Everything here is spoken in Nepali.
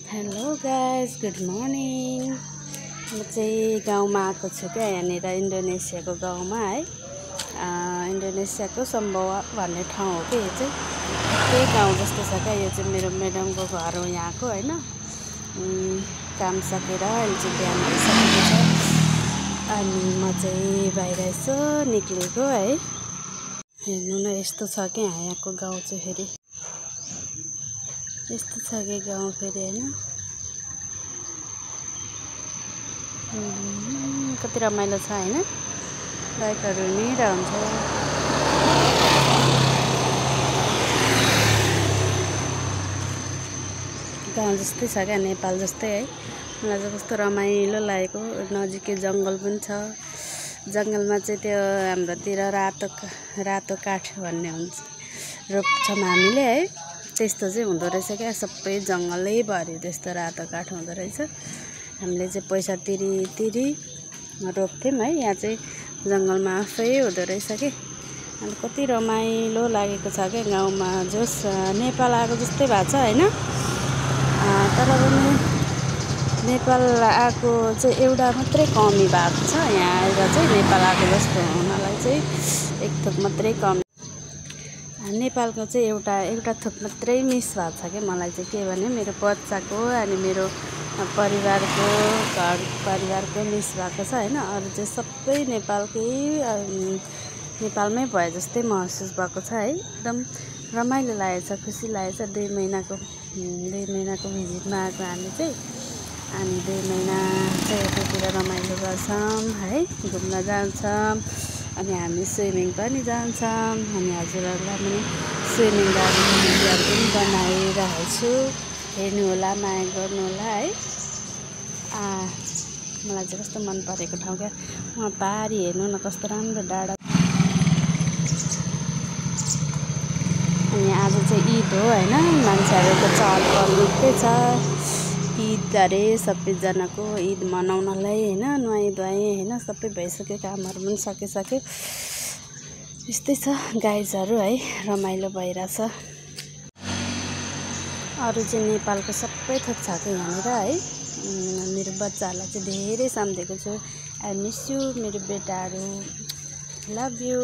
Hello guys, good morning. म चाहिँ गाउँमा आएको छु क्या, यहाँनिर इन्डोनेसियाको गाउँमा है। इन्डोनेसियाको सम्भवा भन्ने ठाउँ हो कि यो चाहिँ त्यही गाउँ जस्तो छ क्या। यो चाहिँ मेरो म्याडमको घर हो यहाँको होइन। काम सकेर अहिले चाहिँ बिहान भइसकेको छ अनि म चाहिँ बाहिर यसो निक्लेको है। हेर्नु न, यस्तो छ क्या यहाँको गाउँ चाहिँ फेरि यस्तो छ कि गाउँ फेरि होइन। कति रमाइलो छ होइन, बाइकहरू हिँडिरहन्छ। गाउँ जस्तै छ क्या, नेपाल जस्तै है। मलाई चाहिँ कस्तो रमाइलो लागेको। नजिकै जङ्गल पनि छ। जङ्गलमा चाहिँ त्यो हाम्रोतिर रातो काठ भन्ने हुन्छ, रोप्छौँ हामीले है। त्यस्तो चाहिँ हुँदो रहेछ क्या, सबै जङ्गलै भरि त्यस्तो रातो काठ हुँदो रहेछ। हामीले चाहिँ पैसा तिरी रोप्थ्यौँ है। यहाँ चाहिँ जङ्गलमा आफै हुँदो रहेछ कि। अनि कति रमाइलो लागेको छ क्या गाउँमा। जोस् नेपाल आएको जस्तै भएको छ होइन। तर पनि नेपाल आएको चाहिँ एउटा मात्रै कमी भएको छ। यहाँ आएर चाहिँ नेपाल आएको जस्तो हुनलाई चाहिँ एक थोक मात्रै कमी। नेपालको चाहिँ एउटा थोक मात्रै मिस भएको छ कि मलाई चाहिँ। के भने मेरो बच्चाको अनि मेरो परिवारको घर परिवारको मिस भएको छ होइन। अरू चाहिँ सबै नेपालमै भए जस्तै महसुस भएको छ है। एकदम रमाइलो लागेको छ, खुसी लागेको छ। 2 महिनाको भिजिटमा आएको हामी चाहिँ। अनि 2 महिना चाहिँ यतातिर रमाइलो गर्छौँ है, घुम्न जान्छौँ। अनि हामी स्विमिङ पनि जान्छौँ। अनि हजुरहरूलाई पनि स्विमिङ गरेको भिडियोहरू पनि बनाइरहेको छु, हेर्नु होला, माया गर्नु होला है। मलाई चाहिँ कस्तो मन परेको ठाउँ क्या। उहाँ पारी हेर्नु न, कस्तो राम्रो डाँडा। अनि आज चाहिँ ईद हो होइन। मान्छेहरूको चहलपहल निकै छ। ईद अरे सबैजनाको ईद मनाउनलाई होइन। नुहाइ धुवाइ होइन, सबै भइसक्यो, कामहरू पनि सकिसक्यो। यस्तै छ गाइजहरू है, रमाइलो भइरहेछ। अरू चाहिँ नेपालको सबै थोक छ कि यहाँनिर है। मेरो बच्चाहरूलाई चाहिँ धेरै सम्झेको छु। आई मिस यु मेरो बेटाहरू, लभ यु।